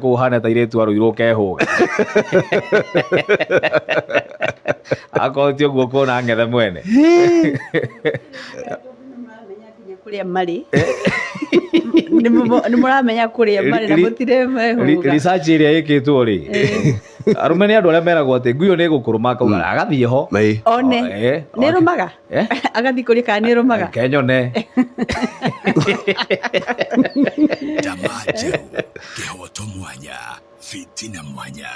Kũu hana ta irĩtu arũirwo kehũga. Akorwo ti ũguo kuona ng'ethe mwene. Kũrĩa marĩ nĩ mũramenya kũrĩa marĩ na mũtirĩ mehũga. Research ĩrĩa ĩkĩtwo rĩ, arũme nĩ andũ arĩa meragwo atĩ ngui ĩyo nĩ ĩgũkũrũma, akauga agathiĩ ho. One nĩ ĩrũmaga, agathiĩ kũrĩa kana nĩ ĩrũmaga. Kenyone. Ndama njerũ, kĩhoto mwanya, fitina mwanya,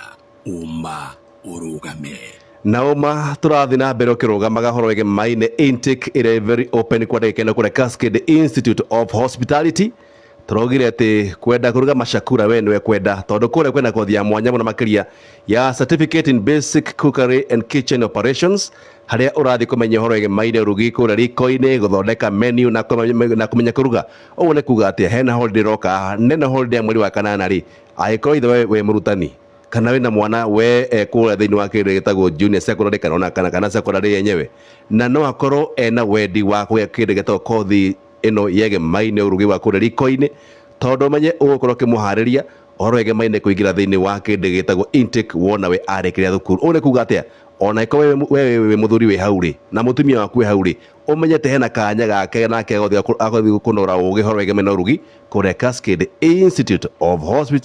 ũma ũrũgame. Na ũma tũrathiĩ na mbere ũkĩrũgamaga horo wĩgiĩ maine intake ĩrĩa very open kwa ndagĩka ĩno kũrĩa Cascade Institute of Hospitality. Tũraugire atĩ kwenda kũruga macakura we nĩwe kwenda, tondũ kũrĩa kwĩna kothi ya mwanya mũno makĩria ya Certificate in Basic Cookery and Kitchen Operations, harĩa ũrathiĩ kũmenya ũhoro wĩgiĩ maine ũrugi kũrĩa riko-inĩ, gũthondeka menu na kũmenya kũruga. Ũguo nĩ kuga atĩa? Hena holiday ĩroka nene, holiday ya mweri wa kanana rĩ, angĩkorwo ithe we wĩ mũrutani kana wĩna mwana we kũrĩa thĩinĩ wa kĩndũ gĩtagwo junior secondary kana ona kana secondary yenyewe, na no akorwo ena wendi wa kũgĩa kĩndũ gĩtagwo kothi ĩno yegemaine ũrugi wa kũrĩa riko-inĩ, tondũ ũmenye ũgũkorwo ũkĩmũharĩria ũhoro wegemaine kũingĩra thĩinĩ wa kĩndũ gĩtagwo intake wona we arĩkĩria thukuru. Ũũ nĩ kuga atĩa? Ona ĩkorwo we wĩ mũthuri wĩ hau rĩ, na mũtumia waku wĩ hau rĩ, ũmenyete hena kanya gake nake agũthiĩ kũnora ũgĩ ũhoro wegemaine ũrugi kũrĩa Cascade Institute of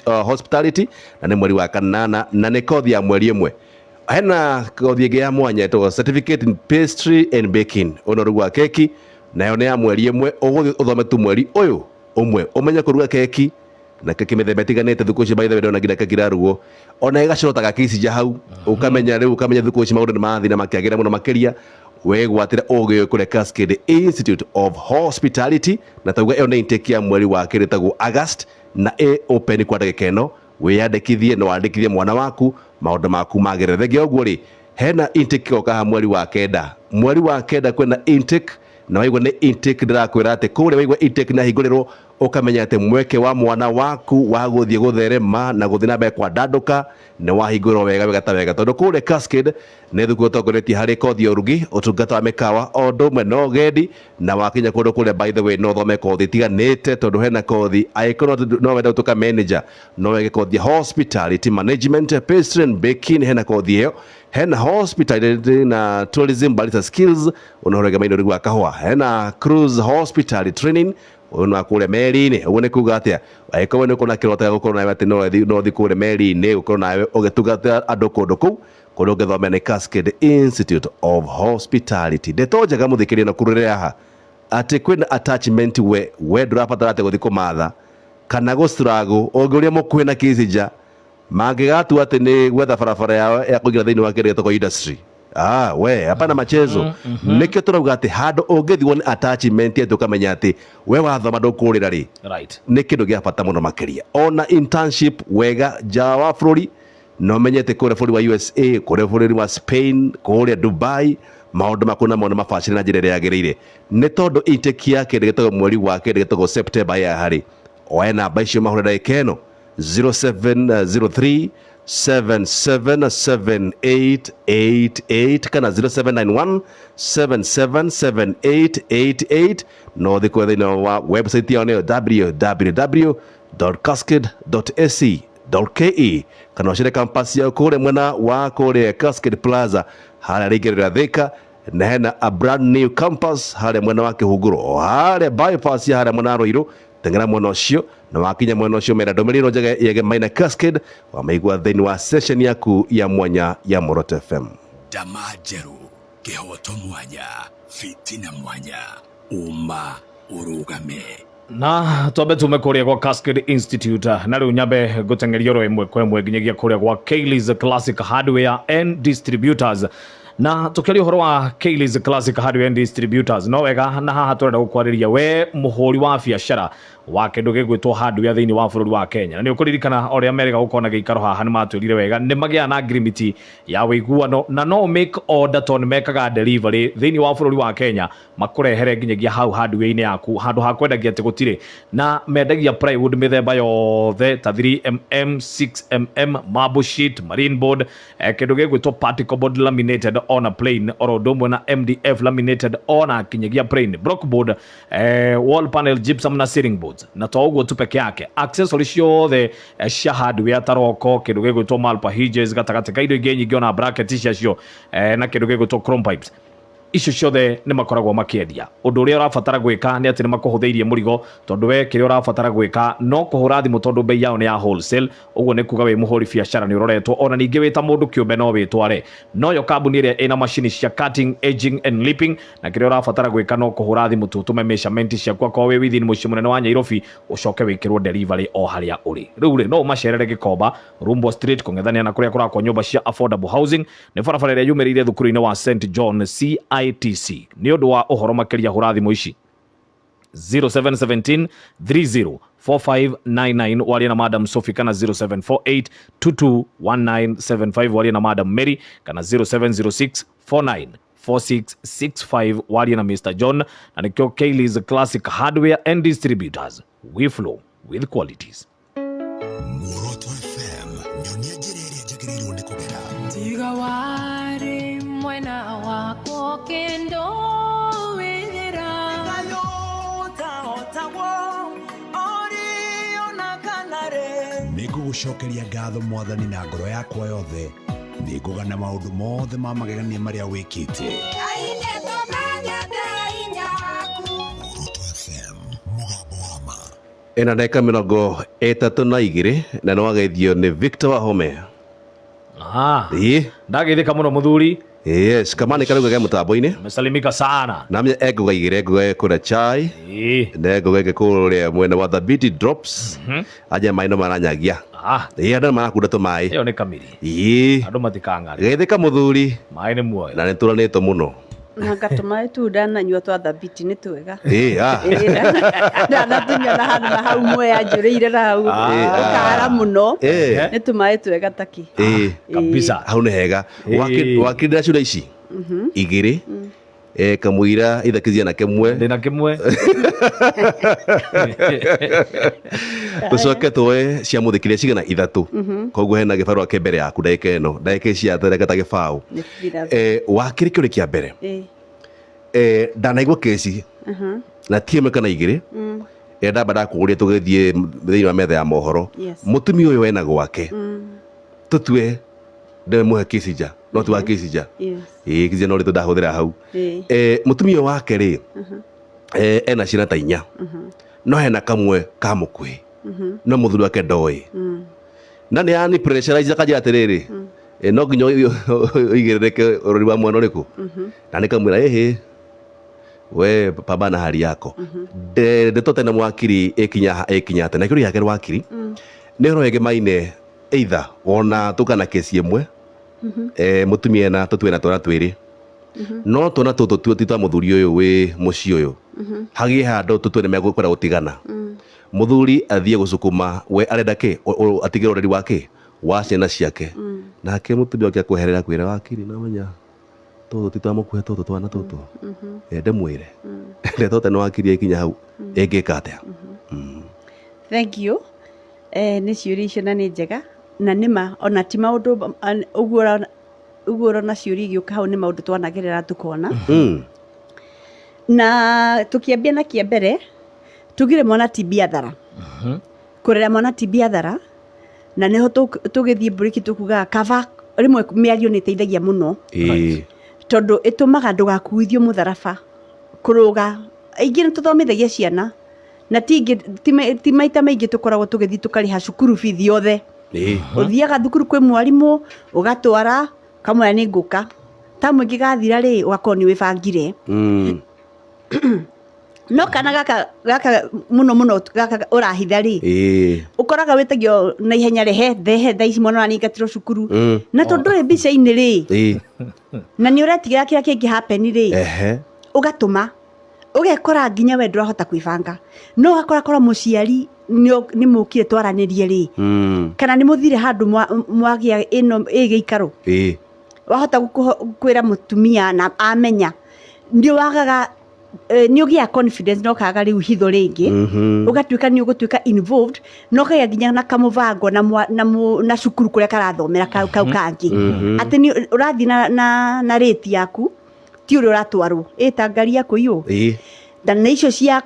Hospitality, na nĩ mweri wa kanana na nĩ kothi ya mweri ĩmwe. Hena kothi ĩngĩ ya mwanya ĩtagwo Certificate in Pastry and Baking, ũyũ nĩ ũrugi wa keki, nayo nĩ ya mweri ĩmwe. Ũgũthiĩ ũthome tu mweri ũyũ ũmwe ũmenye kũruga keki, na keki mĩthemba ĩtiganĩte. Thikũ ici, by the way, ndona nginya keki irarugwo ona ĩgacoro ta gakicija hau, ũkamenya rĩu, ũkamenya thikũ ici maũndũ nĩ marathiĩ na makĩagĩra mũno makĩria. Wegwatĩra ũgĩ ũyũ kũrĩa Cascade Institute of Hospitality, na tauga ĩyo nĩ intake ya mweri wa kerĩ ĩtagwo August, na ĩ open kwa ndagĩka ĩno. Wĩyandĩkithie na wandĩkithie mwana waku, maũndũ maku magĩrĩre. Thengia ũguo rĩ, hena intake ĩgoka haha mweri wa kenda. Mweri wa kenda kwĩna intake, na waigua nĩ intake, ndĩrakwĩra atĩ kũrĩa waigua intake na hingũrĩrwo, ũkamenya atĩ mweke wa mwana waku wa gũthiĩ gũtherema na gũthiĩ na mbere kwandandũka nĩ wahingũrĩrwo wega wega ta wega, tondũ kũrĩa Cascade nĩ thukuru ĩtongoretie harĩ kothi ya ũrugi, ũtungata wa mĩkawa o ũndũ ũmwe na ũgendi. Na wakinya kũndũ kũrĩa, by the way, no ũthome kothi itiganĩte, tondũ hena kothi angĩkorwo no wende gũtuĩka manager, no weke kothi ya hospitality management, pastry and baking. Hena kothi ĩyo, hena hospitality na tourism barista skills, ũnohorege maino ũrugi wa kahũa, hena cruise hospitality training, ũyũ nĩ wa kũrĩa meri-inĩ. Ũguo nĩ kuga atĩa? Angĩkorwo nĩ ũkorwo na kĩroto gĩa gũkorwo nawe atĩ no ũthiĩ kũrĩa meri-inĩ, gũkorwo nawe ũgĩtungata andũ kũndũ kũu, kũrĩa ũngĩthomera nĩ Cascade Institute of Hospitality. Ndeto njega mũthikĩrĩria na kũrũrĩra haha atĩ kwĩna attachment, we ndũrabatara atĩ gũthiĩ kũmatha kana gũstruggle. Ũngĩũria mũkuhĩ na kĩcinja mangĩgatua atĩ nĩ gwetha barabara yao ya kũingĩra thĩinĩ wa kĩndũ gĩtagwo industry, ah, we hapana machezo. Nĩkĩo tũrauga atĩ handũ ũngĩthiĩ wone attachment atĩ ũkamenya atĩ we wathoma ndũkũrĩra rĩ, nĩ kĩndũ gĩa bata mũno makĩria. Ona internship wega nja wa bũrũri, na ũmenye atĩ kũrĩa bũrũri wa USA, kũrĩa bũrũri wa Spain, kũrĩa Dubai, maũndũ maku namo nĩ mabacĩre na njĩra ĩrĩa yagĩrĩire, nĩ tondũ intake ya kĩndũ gĩtagwo mweri wa kĩndũ gĩtagwo September ya harĩ oya namba icio mahũre ndagĩka ĩno 0703 777888 kana 0791 777888. No thĩ kũrĩa thĩinĩ wa website yao nĩyo www.cascade.ac.ke, kana ũcere campus yao kũrĩa mwena wa kũrĩa Cascade Plaza harĩa rĩingĩrĩra Thika, na hena a brand new campus harĩa mwena wa Kĩhunguro, o harĩa bypass ya harĩa mwena wa Ruiru. Teng'era mwena ũcio, na wakinya mwena ũcio mera ndũmĩrĩri ĩno njega yege Maina Cascade wamaigua thĩinĩ wa session yaku ya mwanya ya Muoroto FM. Ndama njerũ, kĩhoto mwanya, fitina mwanya, ũma ũrũgame. Na twambe tume kũrĩa gwa Cascade Institute, na rĩu nyambe ngũteng'eria oro ĩmwe kwa ĩmwe nginyagia kũrĩa gwa Kayleys Classic Hardware and Distributors. Na tũkĩaria ũhoro wa Kayleys Classic Hardware and Distributors, no wega na haha tũrenda gũkwarĩria we mũhũri wa biacara wa kĩndũ gĩgwĩtwo hardware thĩinĩ wa bũrũri wa Kenya. Na nĩ ũkũririkana ũrĩa merĩga gũkorwo na gĩikaro haha, nĩ matwĩrire wega nĩ magĩaga na ngirimiti ya ũiguano na no make order, tondũ nĩ mekaga delivery thĩinĩ wa bũrũri wa Kenya, makũrehere nginyagia hau hardware-inĩ yaku. Handũ ha kwendagia atĩ gũtirĩ, na mendagia plywood mĩthemba yothe ta 3 mm, 6 mm, marble sheet, marine board, kĩndũ gĩgwĩtwo particle board laminated ona plain, oro ũndũ ũmwe na MDF laminated ona kinyagia plain, block board, wall panel, gypsum na ceiling boards. boards na to ũguo tu peke yake, accessory ciothe cia hardware ta roko, kĩndũ gĩgwĩtwo malpa hinges, gatagatĩ ka indo ingĩ nyingĩ, ona bracket ciacio, na kĩndũ gĩgwĩtwo chrome pipes, icio ciothe nĩ makoragwo makĩendia. Ũndũ ũrĩa ũrabatara gwĩka nĩ atĩ nĩ makũhũthĩirie mũrigo, tondũ we kĩrĩa ũrabatara gwĩka no kũhũra thimũ, tondũ bei yao nĩ ya wholesale. Ũguo nĩ kuga wĩ mũhũri biacara nĩ ũroretwo, ona ningĩ wĩ ta mũndũ kĩũmbe no wĩtware. Noyo kambuni ĩrĩa ĩna macini cia cutting, edging and lipping, na kĩrĩa ũrabatara gwĩka no kũhũra thimũ tu, ũtũme measurement ciaku akorwo wĩ within mũciĩ mũnene wa Nyairobi, ũcoke wĩkĩrwo delivery o harĩa ũrĩ. Rĩu rĩ, no ũmacerere Gĩkomba, Rumbo Street, kũng'ethania na kũrĩa kũrakwo nyũmba cia affordable housing, nĩ barabara ĩrĩa yumĩrĩire thukuru-inĩ wa St John CITC. Nĩ ũndũ wa ũhoro makĩria hũra thimũ ici: 0717 30 4599, warie na Madam Sophie, kana 0748 221975, warie na Madam Mary, kana 0706 49 4665, warie na Mr John. Na nĩkĩo Kayleys Classic Hardware and Distributors, we flow with qualities. Muoroto FM, nyonia njĩra ĩrĩa njagĩrĩirwo nĩ kũgera. Tiga warĩ mwena wakwa kendo wĩra. Nĩ ngũgũcokeria ngatho Mwathani na ngoro yakwa yothe, nĩ ngũgana maũndũ mothe ma magegania marĩa wĩkĩte. Muoroto FM, mũgambo wa ma. Ĩna ndagĩka 32, na nĩ wageithio nĩ Victor Wahome. Ĩĩ. Ndageithĩka mũno mũthuri. Yes, kamani karauga ge mũtambo-inĩ. Umesalimika sana. Namenya engũga igĩrĩ, engũga kũrĩa chai na engũga ĩngĩ kũrĩa mwena wa Thabiti Drops, anja maĩ no maranyagia. Ĩĩ, andũ marakunda tũmaĩ. Ĩyo nĩ kamiri. Ĩĩ. Andũ matikang'are. Geithĩka mũthuri. Maĩ nĩ muoyo. Na nĩ tũranĩtwo mũno. Na ngatũmaĩ tu ndananyua twa Thabiti nĩ twega. Ĩĩ, ah. Ndanatunyua na handũ na hau mwea njũrĩire na hau ũkara mũno. Nĩ tũmaĩ twega taki. Ĩĩ. Kabisa. Hau nĩ hega. Wakiri ciũria ici igĩrĩ, kamũira ithakithia na kĩmwe. Ndĩna kĩmwe. Tũcoke tuoe cia mũthikĩria cigana ithatũ. Koguo hena gĩbarũa kĩ mbere yaku ndagĩka ĩno, ndagĩka ici ciatereka ta gĩbaũ. Nĩ bira. Wakĩrĩ kĩũria kĩa mbere, ndanaigua kesi na ti ĩmwe kana igĩrĩ ĩrĩa ndamba ndakũũria tũgĩthiĩ thĩinĩ wa metha ya mohoro. Mũtumia ũyũ wena gwake, tũtue ndĩmũhe kesi nja, no ti wa kesi nja. Ĩĩ, kesi no rĩtũ ndahũthĩra hau. Mũtumia wake rĩ, ena ciana ta inya, no hena kamwe ka mũkuhĩ, no mũthuri wake ndoĩ, na nĩ yani pressurize akanjĩra atĩrĩrĩ, no nginya ũigĩrĩrĩke ũrori wa mwana ũrĩkũ, na nĩkamwĩra ĩhĩ, we pambana hali yako. Ndeto tena mwakiri ĩkinya ĩkinya atĩ na kĩũria gĩake wakiri nĩ ũhoro wĩgemaine either wona tũkana kesi ĩmwe, mũtumia ena tũtue na twana twĩrĩ, no twana tũtũ tuo ti twa mũthuri ũyũ wĩ mũciĩ ũyũ, hagĩe handũ tũtue nĩ megũkwenda gũtigana, mũthuri athiĩ gũcukuma we arenda kĩ, atigĩre ũreri wake wa ciana ciake, nake mũtumia wake akweherera kwĩra wakiri namenya tũtũ ti twa mũkuhe, tũtũ twana tũtũ ndĩmwĩre ndeto tene wakiri ĩkinya hau ĩngĩka atĩa? Thank you. Nĩ ciũria icio na nĩ njega, na nĩma ona ti maũndũ ũguo ũrona ciũria igĩũka hau, nĩ maũndũ twanagerera tũkona. Na tũkĩambia na kĩa mbere, tugire mwana ti biathara. Kũrera mwana ti biathara, na nĩho tũgĩthiĩ mburĩki tũkugaga kaba rĩmwe mĩario nĩ ĩteithagia mũno. Tondũ ĩtũmaga ndũgakuithio mũtharaba kũrũga. Aingĩ nĩ tũthomithagia ciana na ti maita maingĩ tũkoragwo tũgĩthiĩ tũkarĩha cukuru bithi yothe. Ũthiaga thukuru kwĩ mwarimũ, ũgatwara, ũkamwĩra nĩ ngũka. Tamu ĩngĩgathira rĩ, ũgakorwo nĩ wĩbangire. No kana gaka gaka mũno mũno gaka ũrahitha rĩ, ũkoraga wĩtagio na ihenya, rehe thehe thaa ici mwana ũraningatirwo cukuru. Na tondũ ndũrĩ mbica-inĩ rĩ, na nĩ ũretigĩra kĩrĩa kĩngĩ happen rĩ, ũgatũma ũgekora nginya we ndũrahota kwĩbanga. No ũgakora korwo mũciari nĩ mũkire twaranĩrie rĩ, kana nĩ mũthire handũ mwagĩa ĩno ĩ gĩikaro, wahota kwĩra mũtumia na amenya nĩ wagaga, nĩ ũgĩaga confidence na ũkaga rĩu hitho rĩngĩ, ũgatuĩka nĩ ũgũtuĩka involved na ũkagĩa nginya na kamũbango na cukuru kũrĩa karathomera kau kangĩ, atĩ nĩ ũrathiĩ na rate yaku, ti ũrĩa ũratwarwo ĩ ta ngari ya kũiywo. Na icio cia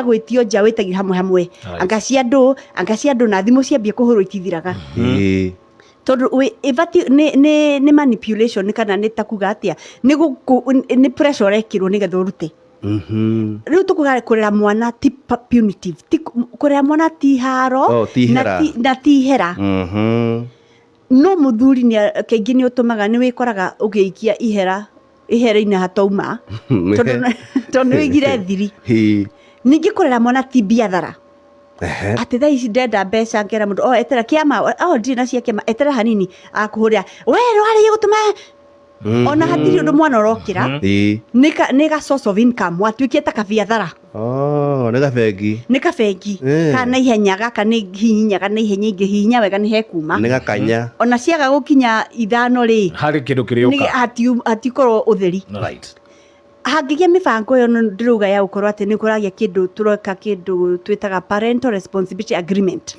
gwĩtio nja wĩtagio hamwe hamwe. Anga cia andũ, anga cia andũ, na thimũ ciambia kũhũrwo itithiraga. Tondũ ĩbatiĩ nĩ manipulation, kana nĩ ta kuga atĩa, nĩ pressure ũrekĩrwo nĩgetha ũrute. Rĩu tũkuga kũrera mwana ti punitive, ti kũrera mwana ti haro. Oh, ti na ihera. Na ti ihera. No mũthuri kaingĩ nĩ ũtũmaga nĩ wĩkoraga ũgĩikia ihera ihera-inĩ hatauma, tondũ nĩ wĩigire thiri. Ningĩ kũrera mwana ti biathara. Atĩ thaa ici ndenda mbeca, ngera mũndũ, "Oh, etera kĩama, oh, ndirĩ na cia kĩama, etera hanini," akũhũrĩra, "We nĩwarĩgie gũtũma." Ona hatirĩ ũndũ mwana ũrokĩra. Nĩ ga source of income, watuĩkire ta kabiathara. Oh, nĩ gabengi. Nĩ kabengi. Ka na ihenya, gaka nĩ hihinyaga na ihenya, ingĩhihinya wega nĩ hekuma. Nĩ gakanya. Ona ciaga gũkinya 5 rĩ, harĩ kĩndũ kĩrĩũka. Hatikorwo ũtheri. Hangĩgĩa mĩbango ĩyo, ndĩrauga ya gũkorwo atĩ nĩ kũragĩa kĩndũ tũroka, kĩndũ twĩtaga parental responsibility agreement,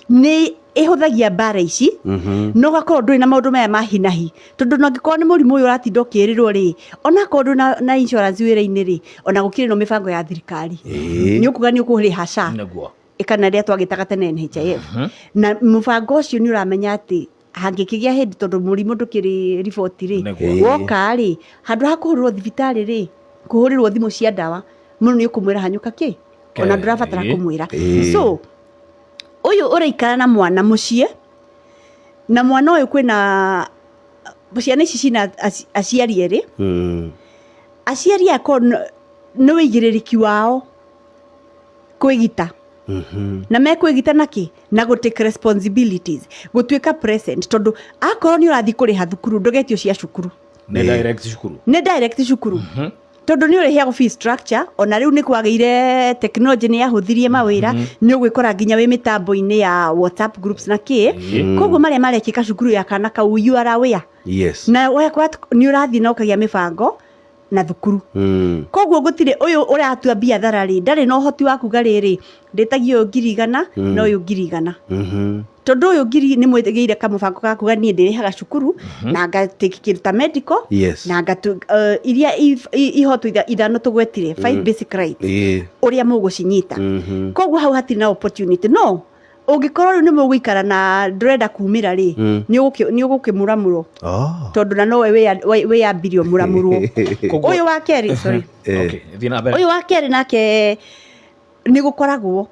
nĩ ĩhũthagia mbara ici. No ũgakorwo ndũrĩ na maũndũ maya ma hinahi, tondũ na angĩkorwo nĩ mũrimũ ũyũ ũratinda ũkĩrĩrwo rĩ, onakorwo ndũrĩ na insurance wĩra-inĩ rĩ, ona gũkĩrĩ no mĩbango ya thirikari, nĩ ũkuga nĩ ũkũrĩha SHA kana rĩrĩa twagĩtaga tene NHIF, na mũbango ũcio nĩ ũramenya atĩ hangĩkĩgĩa hĩndĩ, tondũ mũrimũ ndũkĩrĩ riboti rĩ, woka rĩ, handũ ha kũhũrĩrwo thibitarĩ rĩ, kũhũrĩrwo thimũ cia ndawa mũndũ nĩ ũkũmwĩra hanyũka kĩ, ona ndũrabatara kũmwĩra. So ũyũ ũraikara na mwana mũciĩ, na mwana ũyũ, kwĩna ciana ici cina aciari erĩ. Aciari akorwo nĩ wĩigĩrĩrĩki wao kwĩgita, na mekwĩgita nakĩ? Na gũ take responsibilities, gũtuĩka present, tondũ akorwo nĩ ũrathiĩ kũrĩha thukuru, ndũgetio cia cukuru. Nĩ direct cukuru. Nĩ direct cukuru, tondũ nĩ ũrĩheagwo fee structure. Ona rĩu nĩ kwagĩire technology, nĩ yahũthirie mawĩra, nĩ ũgwĩkora nginya wĩ mĩtambo-inĩ ya WhatsApp groups na kĩ. Koguo marĩa marekĩka cukuru ya kana kau, you are aware. Na nĩ ũrathiĩ na ũkagĩa mĩbango na thukuru. Koguo gũtirĩ ũyũ ũratua biathara rĩ, ndarĩ na ũhoti wa kuga rĩrĩ, ndĩtagia ũyũ 100,000 na ũyũ 100,000, tondũ ũyũ ngiri nĩ mwĩgĩire kamũbango ga kuga niĩ ndĩrĩhaga cukuru na ngatake kĩndũ ta medical na ngatu iria ihoto ithano tũgwetire, five basic rights, ũrĩa mũgũcinyita. Koguo hau hatirĩ na opportunity. No ũngĩkorwo rĩu nĩ mũgũikara na ndũrenda kumĩra rĩ, nĩ ũgũkĩmũramũrwo, tondũ na nowe wĩyambirie ũmũramũrwo. Ũyũ wa kerĩ, sorry. Okay, thiĩ na mbere. Ũyũ wa kerĩ nake nĩ gũkoragwo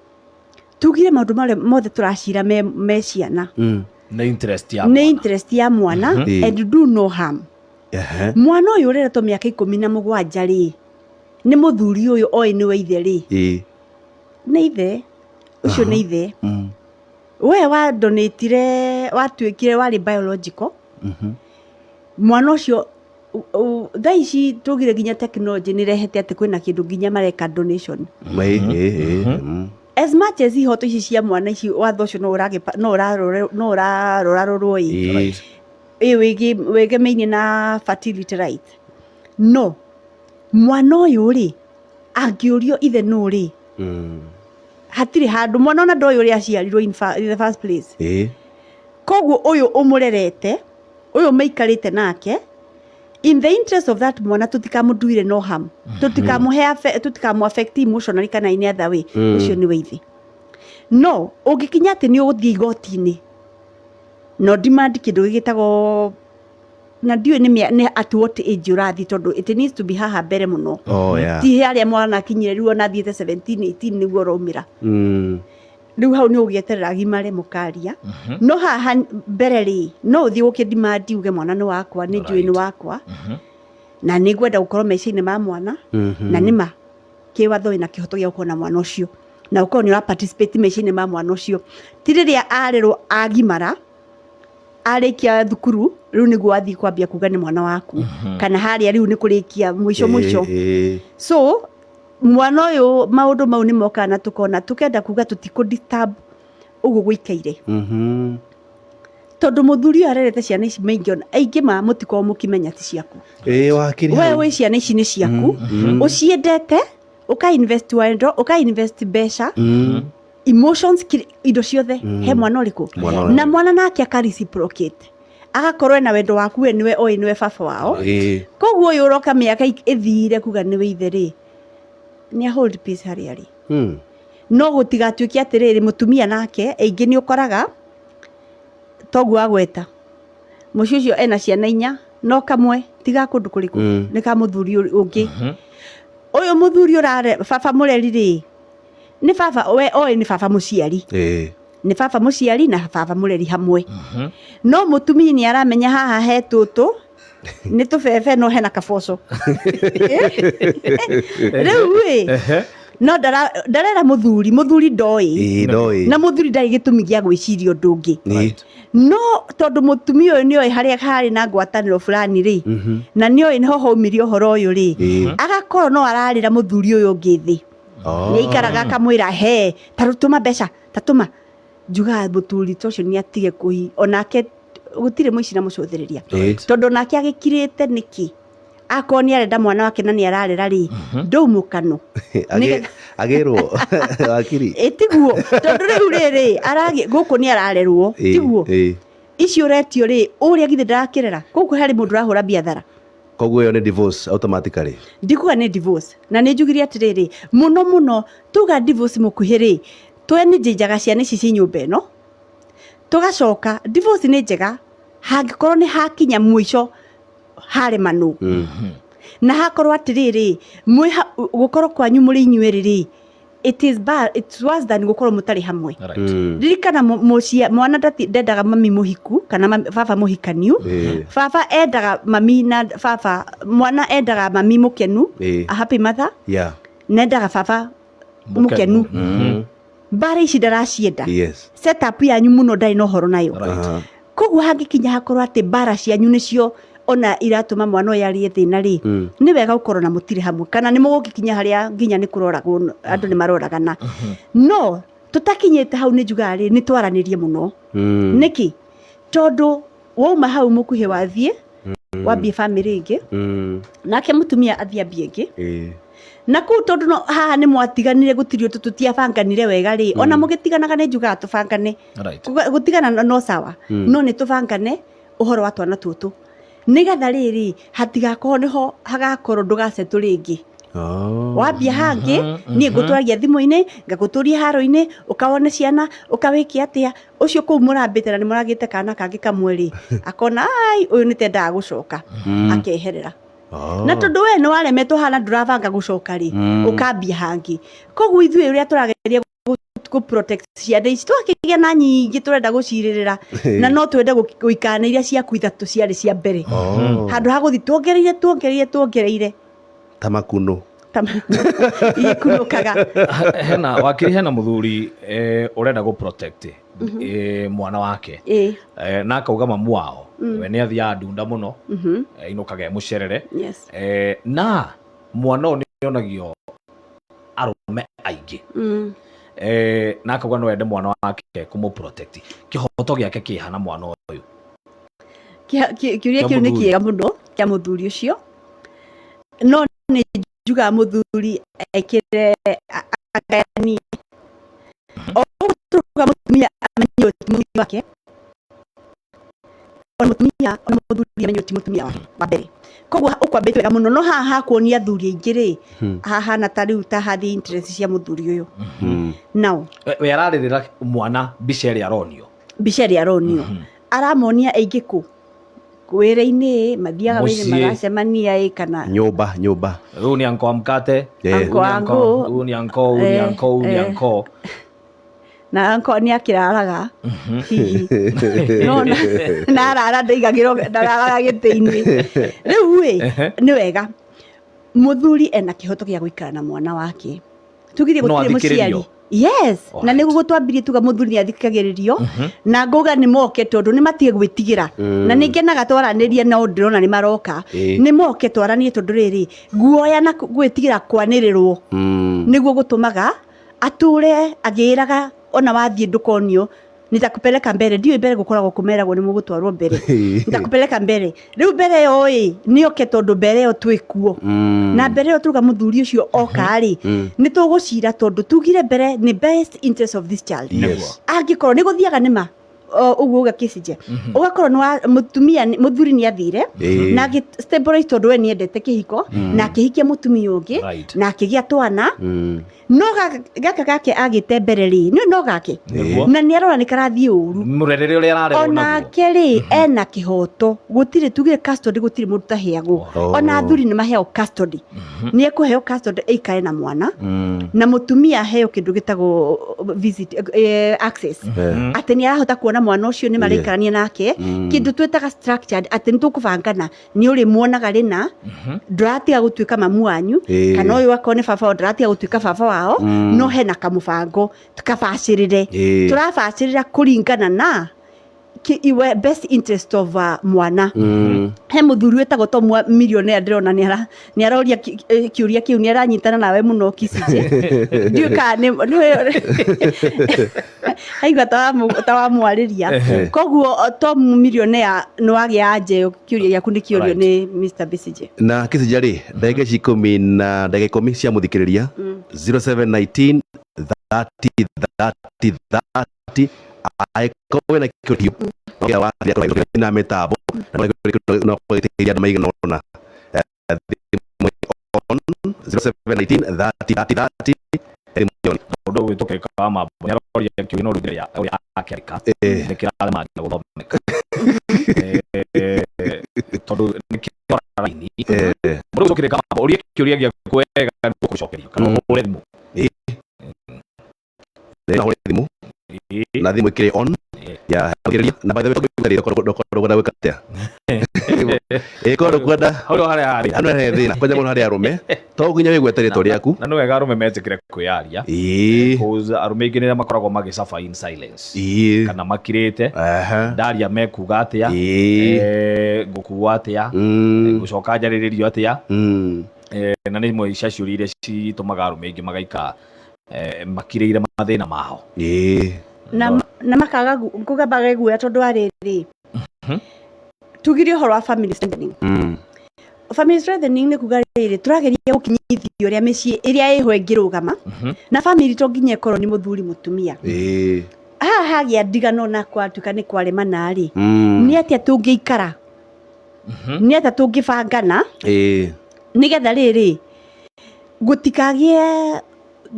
tugire maũndũ marĩa mothe tũracira me ciana, Nĩ interest ya nĩ mwana. Interest ya mwana and do no harm. Mwana ũyũ ũreretwo mĩaka 17 rĩ, nĩ mũthuri ũyũ oĩ nĩwe ithe rĩ, nĩ ithe ũcio, nĩ ithe. We wadonatire, watuĩkire warĩ biological mwana ũcio. Thaa ici tugire nginya technology nĩ rehete atĩ kwĩna kĩndũ nginya mareka donation. As much as ihoto ici cia mwana ici, watho ũcio no ũrarorarorwo ĩ, ĩ wĩgemeinie na fertility right, no mwana ũyũ rĩ, angĩũrio ithe nũ rĩ, hatirĩ handũ mwana ona ndoĩ ũrĩa aciarirwo in the first place. Koguo ũyũ ũmũrerete, ũyũ maikarĩte nake, in the interest of that mwana, tũtikamũnduire no harm, tũtikamũhe tũtikamũ affect emotionally kana in other way, ũcio nĩwe ithe. No ũngĩkinya atĩ nĩ ũgũthiĩ igoti-inĩ no demand kĩndũ gĩgĩtagwo, na ndiũĩ nĩ at what age ũrathiĩ, tondũ it needs to be haha mbere mũno. Ti harĩa mwana akinyire rĩu, ona athiĩte 17, 18 nĩguo ũraumĩra. Rĩu hau nĩ ũgĩeterera agimare mũkaria. No haha mbere rĩ, no ũthiĩ gũkĩ demand uge mwana nĩ wakwa, nĩ njũĩ nĩ wakwa, na nĩ ngwenda gũkorwo maica-inĩ ma mwana. Na nĩma kĩwatho wĩna kĩhoto gĩa gũkorwo na mwana ũcio, na ũkorwo nĩ ũra participate maica-inĩ ma mwana ũcio, ti rĩrĩa arerwo agimara, arĩkia thukuru, rĩu nĩguo wathiĩ kwambia kuga nĩ mwana waku, kana harĩa rĩu nĩ kũrĩkia mũico mũico. So mwana ũyũ, maũndũ mau nĩ mokaga na tũkona tũkenda kuga tũtikũ disturb ũguo gũikaire, tondũ mũthuri ũyũ arerete ciana ici maingĩ, ona aingĩ ma mũtikorwo mũkĩmenya ti ciaku. Ĩĩ, wakiri We hau. wĩ ciana ici nĩ ciaku, ũciendete, ũka invest wendo, ũka invest mbeca, emotions, indo ciothe he mwana ũrĩkũ? Mwana ũyũ. Na mwana nake aka reciprocate, agakorwo ena wendo waku, we nĩwe oĩ nĩwe baba wao. Koguo ũyũ ũroka mĩaka ĩthire kuga nĩwe ithe rĩ, Nĩ a hold peace harĩa arĩ. No gũtigatuĩke atĩrĩrĩ, mũtumia nake aingĩ nĩ ũkoraga toguo agweta mũciĩ ũcio ena ciana inya, no kamwe tiga kũndũ kũrĩkũ nĩ ka mũthuri ũngĩ. Ũyũ mũthuri ũrare baba mũreri rĩ, nĩ baba we oĩ nĩ baba mũciari. Nĩ baba mũciari na baba mũreri hamwe. No mũtumia nĩ aramenya haha he tũtũ nĩ tũbebe no hena kaboco. Rĩu ĩ no ndarera mũthuri, mũthuri ndoĩ. Ndoĩ. Na mũthuri ndarĩ gĩtũmi gĩa gwĩciria ũndũ ũngĩ. No tondũ mũtumia ũyũ nĩoĩ harĩa harĩ na ngwatanĩro fulani rĩ, na nĩoĩ nĩho haumirie ũhoro ũyũ rĩ, agakorwo no ararĩra mũthuri ũyũ ũngĩ thĩ. Nĩ aikaraga akamwĩra, he ta tũma mbeca, ta tũma. Njugaga mũthuri ta ũcio nĩ atige kũhi, onake gũtirĩ mũici na mũcũthĩrĩria. Tondũ onake agĩkirĩte nĩkĩ? Akorwo nĩ arenda mwana wake na nĩ ararera rĩ, ndũmũkano. Agĩrwo wakiri. Ĩ tiguo, tondũ rĩu rĩrĩ, gũkũ nĩ ararerwo, tiguo? Icio ũretio rĩ, ũrĩa githĩ ndarakĩrera? Gũkũ harĩ mũndũ ũrahũra biathara. Koguo ĩyo nĩ divorce automatically. Ndikuga nĩ divorce. Na nĩ njugire atĩrĩrĩ, mũno mũno tuga divorce mũkuhĩ rĩ, twe nĩ njĩnjaga ciana ici ci nyũmba ĩno. Tũgacoka, divorce nĩ njega hangĩkorwo nĩ hakinya mũico haremanwo. Na hakorwo atĩrĩrĩ, gũkorwo kwanyu mũrĩ inyuerĩ rĩ, it is bad, it's worse than gũkorwo mũtarĩ hamwe. Ririkana mwana ndendaga mami mũhiku kana baba mũhikaniu. Baba endaga mami na baba, mwana endaga mami mũkenu, a happy mother. Na endaga baba mũkenu. Mbara ici ndaracienda. Setup yanyu mũno ndarĩ na ũhoro nayo. Koguo hangĩkinya hakorwo atĩ mbara cianyu nĩcio ona iratũma mwana ũyũ arĩe thĩna rĩ, nĩ wega gũkorwo na mũtirĩ hamwe, kana nĩ mũgũgĩkinya harĩa nginya nĩ kũroragwo, andũ nĩ maroragana. No tũtakinyĩte hau nĩ njugaga rĩ, nĩ twaranĩrie mũno. Nĩkĩ? Tondũ wauma hau mũkuhĩ wathiĩ, wambie bamĩrĩ ĩngĩ, nake mũtumia athiĩ ambie ĩngĩ. Na kũu tondũ no haha nĩ mwatiganire, gũtirĩ ũndũ tũtiabanganire wega rĩ, ona mũgĩtiganaga nĩ njugaga tũbangane. Gũtigana no sawa, no nĩ tũbangane ũhoro wa twana tũtũ. Nĩgetha rĩrĩ, hatigakorwo nĩho hagakorwo ndũgacetũ rĩngĩ. Wambia hangĩ, niĩ ngũtwaragia thimũ-inĩ, ngagũtũria haro-inĩ, ũkawone ciana, ũkawĩke atĩa, ũcio kũu mũrambĩte na nĩ mũragĩte kana kangĩ kamwe rĩ, akona, ai, ũyũ nĩ tendaga gũcoka, akeherera. Na tondũ we nĩ waremetwo hana ndũrabanga gũcoka rĩ, ũkambia hangĩ. Koguo ithuĩ ũrĩa tũrageria gũ protect ciana ici, twakĩgĩa na nyingĩ tũrenda gũcirĩrĩra, na no twende gũikara na iria ciaku ithatũ ciarĩ cia mbere. Handũ ha gũthiĩ tuongereire, tuongereire, tuongereire. Ta makuno. Ta igĩkunũkaga. Hena wakiri, hena mũthuri ũrenda gũ protect mwana wake. Na akauga mamu wao we nĩ athiaga ndunda mũno, inũkaga e mũcerere. Na mwana ũyũ nĩ onagio arũme aingĩ. Na akauga no ende mwana wake kũmũ protect. Kĩhoto gĩake kĩha na mwana ũyũ? Kĩũria Kĩa kĩu nĩ mũthuri. kĩega mũno kĩa mũthuri ũcio. No nĩ njugaga mũthuri ekĩre agayanie. O ũguo tũrauga mũtumia amenye ũyũ ti mũthuri wake, ona mũtumia, ona mũthuri amenye ũyũ ti mũtumia wake wa mbere. Koguo ũkwambĩte wega mũno, no haha hakuonia athuri aingĩ rĩ, hahana ta rĩu ta hathiĩ interest cia mũthuri ũyũ. Now, We ararĩrĩra mwana mbica ĩrĩa aronio. Mbica ĩrĩa aronio. Aramonia aingĩ kũ? Wĩra-inĩ, mathiaga wĩra-inĩ, Mũciĩ. maracemania ĩ, kana Nyũmba, nyũmba. Rĩu nĩ anko wa mkate. Anko Rĩu nĩ anko, ango. rĩu nĩ anko, rĩu nĩ anko, rĩu nĩ anko. Na anko nĩ akĩraraga hihi. No na arara ndaigagĩrwo, ndararaga gĩtĩ-inĩ. Rĩu ĩ, nĩ wega. Mũthuri ena kĩhoto gĩa gũikara na mwana wake. Tugire No gũtirĩ athikĩrĩrio? mũciari. Yes, na nĩguo twambirie tuga mũthuri nĩ athikagĩrĩrio, na ngauga nĩ moke tondũ nĩ matige gwĩtigĩra. Na nĩ ngenaga twaranĩria nao, ndĩrona nĩ maroka. Nĩ moke twaranie tondũ rĩrĩ, guoya na gwĩtigĩra kwanĩrĩrwo nĩguo gũtũmaga atũre agĩraga ona wathiĩ ndũkonio nitakupeleka mbere. Ndiũĩ mbere gũkoragwo kũmeragwo nĩ mũgũtwarwo mbere. Nitakupeleka mbere. Rĩu mbere ĩyo ĩ, nĩoke tondũ mbere ĩyo twĩ kuo. Na mbere ĩyo tuga mũthuri ũcio oka rĩ, nĩ tũgũcira tondũ tugire mbere nĩ best interest of this child. Angĩkorwo nĩ gũthiaga nĩ ma. Ũguo uga kĩcije ũgakorwo nĩ wa mũtumia mũthuri nĩ athire na agĩ stabilize tondũ we nĩendete kĩhiko na akĩhikia mũtumia ũngĩ na akĩgĩa twana, no gaka gake agĩte mbere rĩ, nĩ no gake na nĩ arora nĩ karathiĩ ũru. Mũrerere ũrĩa ararerwo naguo. Onake rĩ, ena kĩhoto. Gũtirĩ tugire custody, gũtirĩ mũndũ taheagwo. Ona athuri nĩ maheagwo custody. Nĩ ekũheo custody aikare na mwana, na mũtumia aheo kĩndũ gĩtagwo visit, access, atĩ nĩ arahota kuona mwana ũcio, nĩ maraikarania nake, kĩndũ twĩtaga structured, atĩ nĩ tũkũbangana, nĩ ũrĩmuonaga rĩna, ndũratiga gũtuĩka mamu wanyu, kana ũyũ akorwo nĩ baba wao, ndũratiga gũtuĩka baba wao, no hena kamũbango kabacĩrĩre, tũrabacĩrĩra kũringana na iwe best interest of mwana. He mũthuri wĩtagwo Tom wa millionaire, ndĩrona nĩ aroria kĩũria kĩu, nĩ aranyitana nawe mũno Kisije. Ndiũĩ kana nĩ aigua ta wamwarĩria. Koguo Tom millionaire, nĩ wagĩa anja ĩyo, kĩũria gĩaku nĩ kĩũrio nĩ Mr. Besije. Na Kisija rĩ, ndagĩka ici 10 na ndagĩka 10 cia mũthikĩrĩria, 0719 30 30 30, angĩkorwo wĩna kĩũria na mĩtambo no kũgĩteithia andũ maigana ũna. Thimũ on 0719 30 30 30, thimũ on. Mũndũ ũgwĩtwo Kĩrĩka wa Mambo nĩ aroria kĩũria, no rĩu ũrĩa akĩandĩka nĩ kĩrarema nginya gũthomeka, tondũ nĩ kĩora raini. Mũndũ ũgwĩtwo Kĩrĩka wa Mambo, ũrie kĩũria gĩaku wega nĩguo gũcokerio, kana ũhũre thimũ. Na hũre thimũ. Na thimũ ĩkĩrĩ on ya thikĩrĩria. Na by the way, ndũkwenda gwĩka atĩa ĩkorwo ndũkwenda Hau nĩho harĩa harĩ hano he thĩna kwanja mũno harĩ arũme, to nginya wĩgwete rĩtwa rĩaku. Na nĩ wega arũme metĩkĩre kwĩyaria. Cause arũme aingĩ nĩrĩa makoragwo magĩsuffer in silence kana makirĩte, ndaria mekuga atĩa, ngũkua atĩa, ngũcoka njarĩrĩrio atĩa. Na nĩ imwe cia ciũria iria citũmaga arũme aingĩ magaikara makirĩire mathĩna mao. Na makaga kuga mage guoya, tondũ wa rĩrĩ, tugire ũhoro wa family strengthening. Family strengthening nĩ kuga rĩrĩ, tũrageria gũkinyithia ũrĩa mĩciĩ ĩrĩa ĩho ĩngĩrũgama, na family to nginya ĩkorwo nĩ mũthuri mũtumia. Haha hagĩa ndigano na kwatuĩka nĩ kwaremana rĩ, nĩ atĩa tũngĩikara, nĩ atĩa tũngĩbangana, nĩgetha rĩrĩ gũtikagĩe,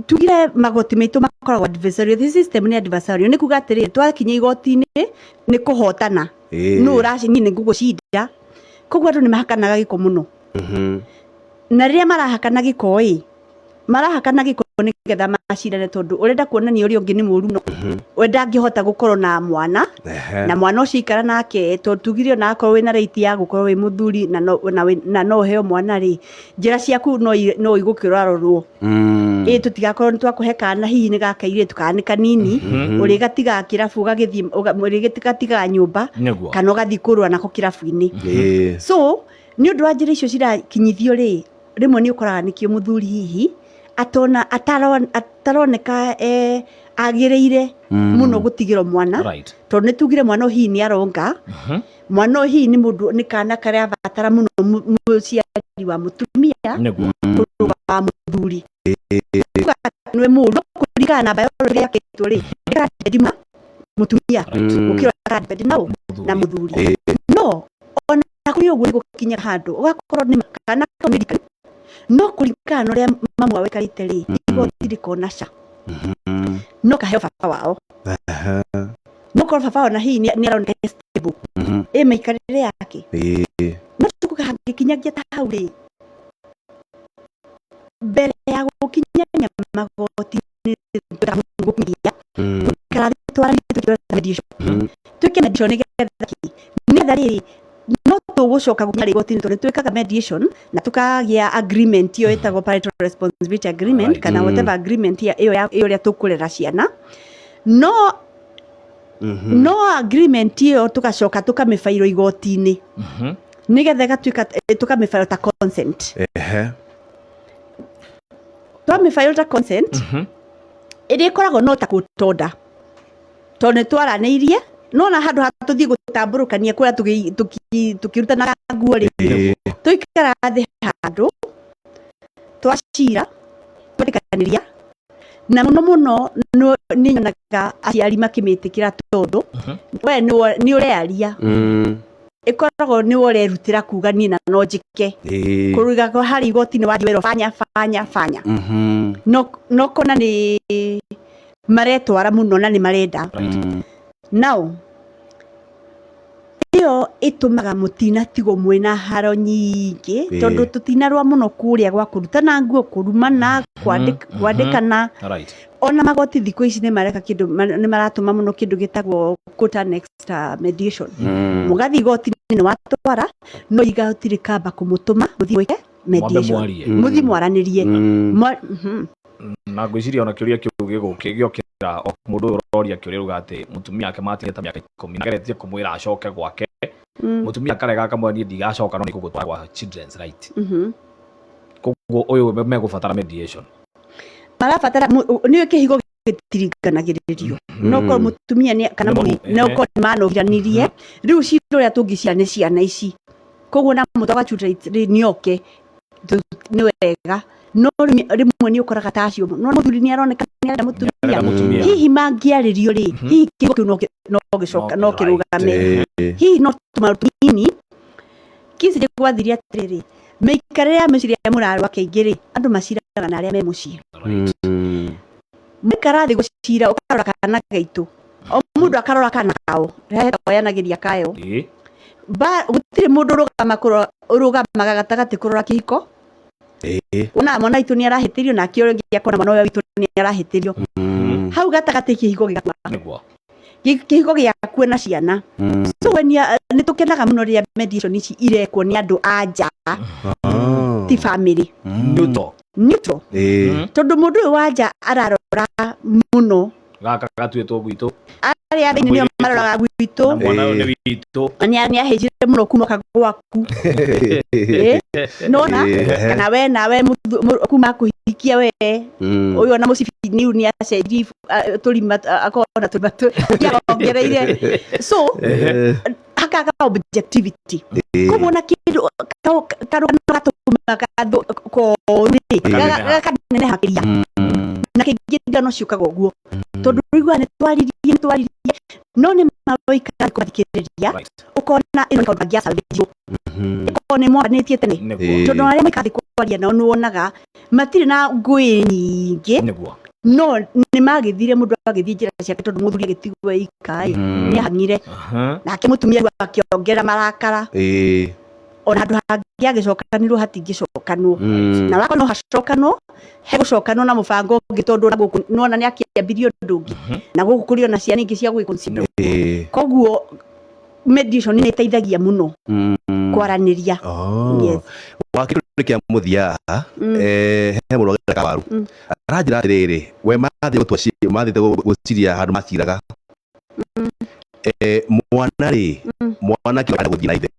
tugire magoti maitũ makoragwo adversarial. The system nĩ adversarial, nĩ kuga atĩrĩrĩ, twakinya igoti-inĩ nĩ kũhotana, nũ ũraci niĩ nĩ ngũgũcinda. Koguo andũ nĩ mahakanaga gĩko mũno, na rĩrĩa marahakana gĩko ĩ, marahakana gĩko nĩgetha macindane, tondũ ũrenda kuonania ũrĩa ũngĩ nĩ mũru, no we ndangĩhota gũkorwo na mwana, na mwana ũcio ikara nake, tondũ tugire ona akorwo wĩna right ya gũkorwo wĩ mũthuri na no ũheo mwana rĩ, njĩra ciaku no igũkĩrorwo. Ĩ tũtigakorwo nĩ twakũhe kana, hihi nĩ ga kairĩtu kana nĩ kanini, ũrĩgatigaga kĩrabu, ũgagĩthiĩ ũrĩgatigaga nyũmba kana ũgathiĩ kũrũa nako kĩrabu-inĩ. So nĩ ũndũ wa njĩra icio cirakinyithio rĩ, rĩmwe nĩ ũkoraga nĩkĩo mũthuri hihi atona ataroneka agĩrĩire mũno gũtigĩrwo mwana, tondũ nĩ tugire mwana ũyũ hihi nĩ aronga, mwana ũyũ hihi nĩ mũndũ, nĩ kana karĩa abatara mũno mũciari wa mũtumia kũrũga wa mũthuri. Kuga atĩ nĩwe mũũru, no kũringana na biology yakĩtwo rĩ, ĩkaradendi ma mũtumia gũkĩra karadendi na na mũthuri. No ona kũrĩ ũguo, nĩ gũkinya handũ ũgakorwo nĩ kana kau nĩ rika, no kũringana na ũrĩa mamu wao aikarĩte rĩ, igoti rĩkona ca no kaheo baba wao, no korwo baba wao na hihi nĩ aroneka e stable ĩ mĩikarĩre yake. No tukuga hangĩkinyagia ta hau rĩ, mbere ya gũkinyania magoti-inĩ, gũkinyia gũikara thĩ twaranĩrie, twĩke mediation, twĩke mediation nĩgetha kĩ? Nĩgetha rĩrĩ, no tũgũcoka gũkinya igoti-inĩ, tondũ nĩ twĩkaga mediation na tũkagĩa agreement ĩyo ĩtagwo parental responsibility agreement, kana whatever agreement ĩyo ya ĩyo ũrĩa tũkũrera ciana. No agreement ĩyo tũgacoka tũkamĩbairwo igoti-inĩ, nĩgetha ĩgatuĩka tũkamĩbairwo ta consent. Twamĩbairwo ta consent, ĩrĩa ĩkoragwo no ta kũtonda, tondũ nĩ twaranĩirie, no na handũ ha tũthiĩ gũtambũrũkania kũrĩa tũkĩrutanaga nguo rĩ, tũikaraga thĩ handũ twacira, twetĩkanĩria. Na mũno mũno nĩ nyonaga aciari makĩmĩtĩkĩra tondũ we nĩ ũrearia, ĩkoragwo nĩ we ũrerutĩra kuga niĩ na no njĩke. Kũruga kwa harĩ igoti-inĩ wathiĩ werwo fanya fanya fanya. No kona nĩ maretwara mũno na nĩ marenda. Now ĩyo ĩtũmaga mũtinatigwo mwĩna haro nyingĩ, tondũ tũtinarũa mũno kũrĩa gwa kũrutana nguo, kũrumana, kwandĩkana. Ona magoti thikũ ici nĩ mareka kĩndũ, nĩ maratũma mũno kĩndũ gĩtagwo court annexed mediation. Mũgathiĩ igoti-inĩ nĩ watwara, no igoti rĩkamba kũmũtũma mũthiĩ mwĩke mediation. Mwarie. Mũthiĩ mwaranĩrie. Na ngwĩciria ona kĩũria kĩu gĩgũkĩra o mũndũ ũyũ ũroria kĩũria auga atĩ mũtumia ake matigĩte mĩaka 10 na ageretie kũmwĩra acoke gwake, mũtumia akarega akamwĩra niĩ ndigacoka no nĩngũgũtwara gwa children's right. Koguo ũyũ megũbatara mediation. Marabatara nĩ kĩhigo gĩtiringanagĩrĩrio, no korwo mũtumia nĩ kana Nĩ no korwo nĩ manogiranirie rĩu cira ũrĩa tũngĩcira nĩ ciana ici, koguo na mũtwaga children rights rĩ nĩ oke nĩ wega, no rĩmwe nĩ ũkoraga ta acio no mũthuri nĩ aroneka nĩ arenda mũtumia. Mũtumia. Hihi mangĩarĩrio rĩ, hihi kĩhigo kĩu no gĩcoka no kĩrũgame, hihi no tũmaũndũ tũnini kici gwathire atĩrĩrĩ, mĩikarĩre ya mĩciĩ ĩrĩa mũrarũa kaingĩ rĩ, andũ maciraga na arĩa me mũciĩ. Maikara thĩ gũcira, ũkarora kana gaitũ, o mũndũ akarora kana kao oyanagĩria kayo. Gũtirĩ mũndũ ũrũgamaga gatagatĩ kũrora kĩhiko. Wona mwana witũ nĩ arahĩtĩrio, nake ũrĩa ũngĩ akona mwana ũyũ witũ nĩ arahĩtĩrio. Hau gatagatĩ kĩhiko gĩgakua. Kĩhiko gĩakua na ciana. So when nĩ tũkenaga mũno rĩrĩa mediation ici irekwo nĩ andũ a nja, ti family. Neutral. Neutral. Tondũ mũndũ ũyũ wa nja ararora mũno. Gaka gatuĩtwo gwitũ. Arĩa thĩinĩ nĩo maroraga gwitũ. Na mwana ũyũ nĩ witũ. Na nĩ ahĩnjire mũno kuma oka gwaku. Nona kana we nawe kuma kũhikia we. Ũyũ ona mũcibi nĩ nĩ acenjirie tũrima, akorwo na tũrima ongereire. So hakaga objectivity. Koguo na kĩndũ karũgano gatũmaga koru rĩ, gakaneneha makĩria. Na kaingĩ ndigano ciũkaga ũguo. Tondũ ũiguaga nĩ twaririe, nĩ twaririe, no nĩ ma waikara kũmathikĩrĩria, ũkona ĩno nĩ kaũndũ kangĩasalvĩjwo. Ĩkorwo nĩ mwaranĩtie tene. Tondũ arĩa maikaraga thĩ kwaria nao nĩ wonaga matirĩ na ngũĩ nyingĩ. No nĩ magĩthire mũndũ agĩthiĩ njĩra ciake tondũ mũthuri agĩtigwo ika ĩ, nĩ ahang'ire. Nake mũtumia rĩu akĩongerera marakara. Ona handũ hangĩ agĩcokanirwo hatingĩcokanwo. Na wakorwo no hacokanwo, hegũcokanwo na mũbango ũngĩ tondũ ona gũkũ nĩwona nĩ akĩambirie ũndũ ũngĩ. Na gũkũ kũrĩ ona ciana ingĩ cia gwĩ-consider. Koguo mediation nĩ ĩteithagia mũno kwaranĩria. Yes. Wakĩrĩ kĩa mũthia haha, he mũndũ wagĩra kawaru. Aranjĩra atĩrĩrĩ, we mathiĩ gũtua mathiĩte gũciria handũ maciraga. Mwana rĩ, mwana kĩo arenda gũthiĩ na ithe.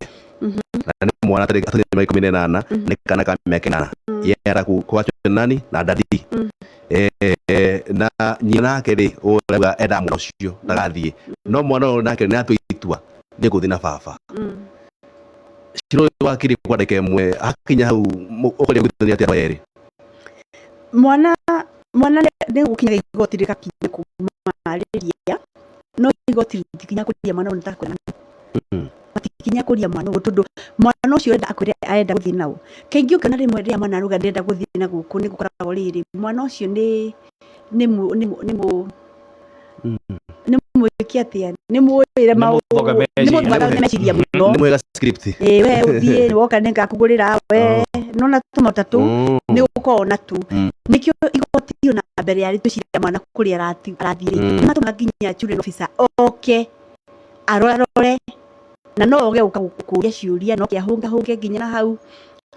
Na nĩ mwana tarĩ mĩaka 18, nĩ kana ka mĩaka 8. Ye arenda kũgacwo nani na dadi. Na nyina nake rĩ, ũrauga endaga mwana ũcio ndagathiĩ. No mwana ũyũ nake nĩ atua itua nĩ ngũthiĩ na baba. Cira ũyũ wakiri kwa ndagĩka ĩmwe hakinya hau ũkũria gwĩtania atĩa andũ erĩ? Mwana nĩ gũkinyaga igoti rĩgakinya kũmarĩria, no igoti rĩtikinya kũria mwana ũyũ nĩ ta matikinya kũria mwana ũyũ tondũ mwana ũcio ũrenda akwĩre arenda gũthiĩ nao. Kaingĩ ũngĩona rĩmwe rĩrĩa mwana arauga ndĩrenda gũthiĩ na gũkũ nĩ gũkoragwo rĩrĩ, mwana ũcio nĩ mwĩke atĩa, nĩ mwĩre maũndũ, nĩ mũthoge meciria mũno. Nĩ mwega script. Ĩĩ, we ũthiĩ, nĩ woka nĩ ngakũgũrĩra, we nona tũmota tũu, nĩ ũkoragwo na tu. Nĩkĩo igoti ona mbere ya rĩtũciria mwana kũrĩa arathiĩ rĩ, nĩ matũmaga nginya children officer oke arorarore, na no oge gũka gũkũria ciũria, no oke ahũngahũnge nginya na hau,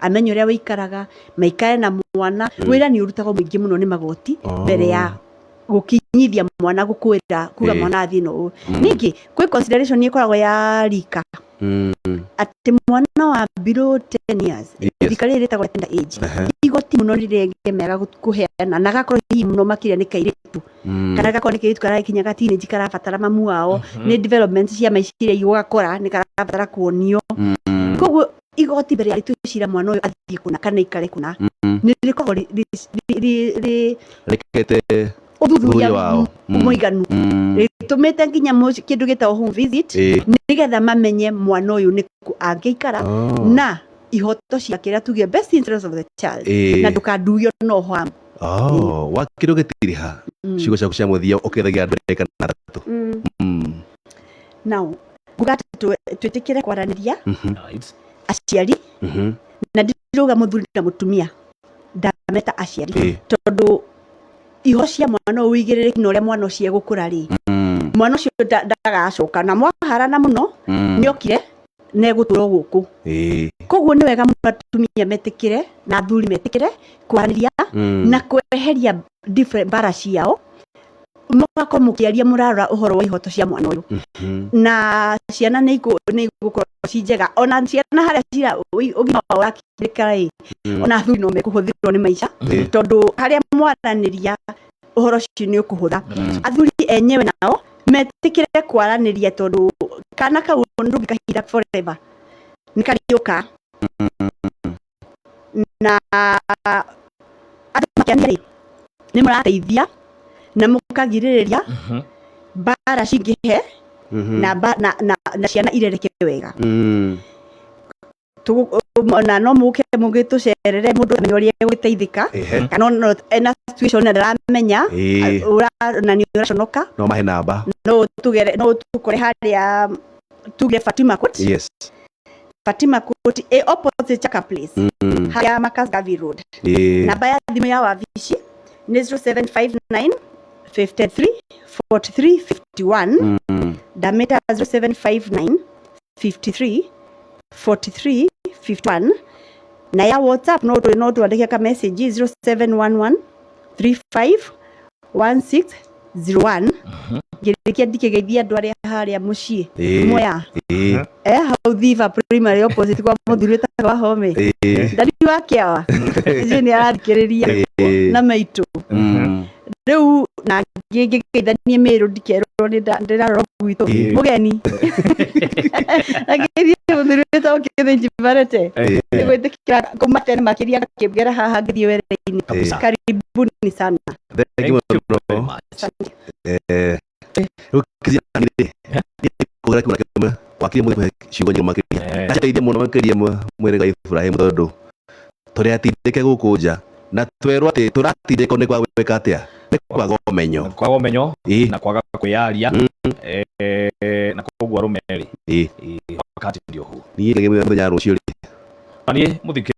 amenye ũrĩa wĩikaraga, maikare na mwana. Wĩra nĩ ũrutagwo mũingĩ mũno nĩ magoti mbere ya gũkinyithia mwana gũkwĩra kuga mwana athiĩ na ũũ. Ningĩ kwĩ consideration ĩkoragwo ya rika, atĩ mwana wa below 10 years, rika rĩrĩ rĩtagwo tender age, igoti mũno rĩregemeaga kũheana, na gakorwo hihi mũno makĩria nĩ kairĩtu, kana gakorwo nĩ kairĩtu karakinya ga teenage karabatara mamu wao, nĩ development cia meciria igũgakora nĩ karabatara kuonio. Koguo igoti mbere ya rĩtũcira mwana ũyũ athiĩ kũna kana aikare kũna, nĩ rĩkoragwo Rĩkĩte. Ũthuthuria Ũthuthuria wao. Mũiganu rĩtũmĩte nginya kĩndũ gĩtagwo home visit, nĩgetha mamenye mwana ũyũ nĩ kũ angĩikara na ihoto ciake, ĩrĩa tuge best interest of the child, na ndũkanduio no harm. Oh, wakĩrĩ ũgĩtiriha ciugo ciaku cia mũthia ũkĩthagia andũ ndagĩka na 3. Now nguga atĩ twĩtĩkĩre kwaranĩria aciari, na ndirauga mũthuri na mũtumia, ndameta aciari, tondũ iho cia mwana ũyũ ũigĩrĩrĩki na ũrĩa mwana ũcio egũkũra rĩ, mwana ũcio ndagacoka na mwaharana mũno, nĩokire na egũtũra gũkũ. Koguo nĩ wega mũno atumia metĩkĩre na athuri metĩkĩre kwaranĩria na kweheria different mbara ciao, mũgakorwo mũkĩaria mũrarora ũhoro wa ihoto cia mwana ũyũ, na ciana nĩ igũkorwo ci njega. Ona ciana harĩa cira ũgima wao ũrakirĩka rĩ, ona athuri no mekũhũthĩrwo nĩ maica, tondũ harĩa mwaranĩria ũhoro ũcio nĩ ũkũhũtha. Athuri enyewe nao metĩkĩre kwaranĩria, tondũ kana kau ndũngĩkahitha forever, nĩ karĩũka. Na andũ makĩaria rĩ, nĩ mũrateithia na mũkagirĩrĩria mbara cingĩhe na ciana irereke wega. Na no mũke mũgĩtũcerere, mũndũ amenye ũrĩa egũgĩteithĩka, kana no ena situation na ndaramenya na nĩ ũraconoka. No mahe namba. No tũgere, no tũkore harĩa tuge Fatima Court. Fatima Court ĩ opposite Chaka Place, harĩa Marcus Garvey Road. Namba ya thimũ ya wabici nĩ 0759 53 43 51. Ndamĩta 0759 53 43 51. Na ya WhatsApp no twandĩke ka message 0711 35 1601. Ngĩrĩkia ndikĩgeithia andũ arĩa harĩa mũciĩ Mwea, hau Thiba Primary, opposite kwa mũthuri wĩtagwo Wahome. Ndari wa kĩawa ũcio nĩ arathikĩrĩria na maitũ. Rĩu na ngĩgeithanie Mĩrũ, ndikerwo nĩ ndĩrarora gwitũ mũgeni, na ngĩgeithie mũthuri wĩtagwo Kĩthĩnji Barete nĩ gwĩtĩkĩra kuma tene makĩria akĩngera haha ngĩthiĩ wĩra-inĩ. Karibuni sana. Thank you Thank you very mũno. much. Rĩu kĩzia rĩ, kũgera kĩmwe kĩmwe wakiri mũthĩ ciugo nyingĩ makĩria. Ateithia mũno makĩria mwĩrĩ wa Ibrahim, tondũ tũrĩ atindĩke gũkũ nja na twerwo atĩ tũratindĩkwo nĩ kwaga gwĩka atĩa, nĩ kwaga ũmenyo. Kwaga ũmenyo na kwaga kwĩyaria. Na koguo arũme rĩ, wakati ndio huu. Niĩ ngĩgĩa mũthenya wa rũciũ rĩ. Na niĩ mũthikĩrĩria.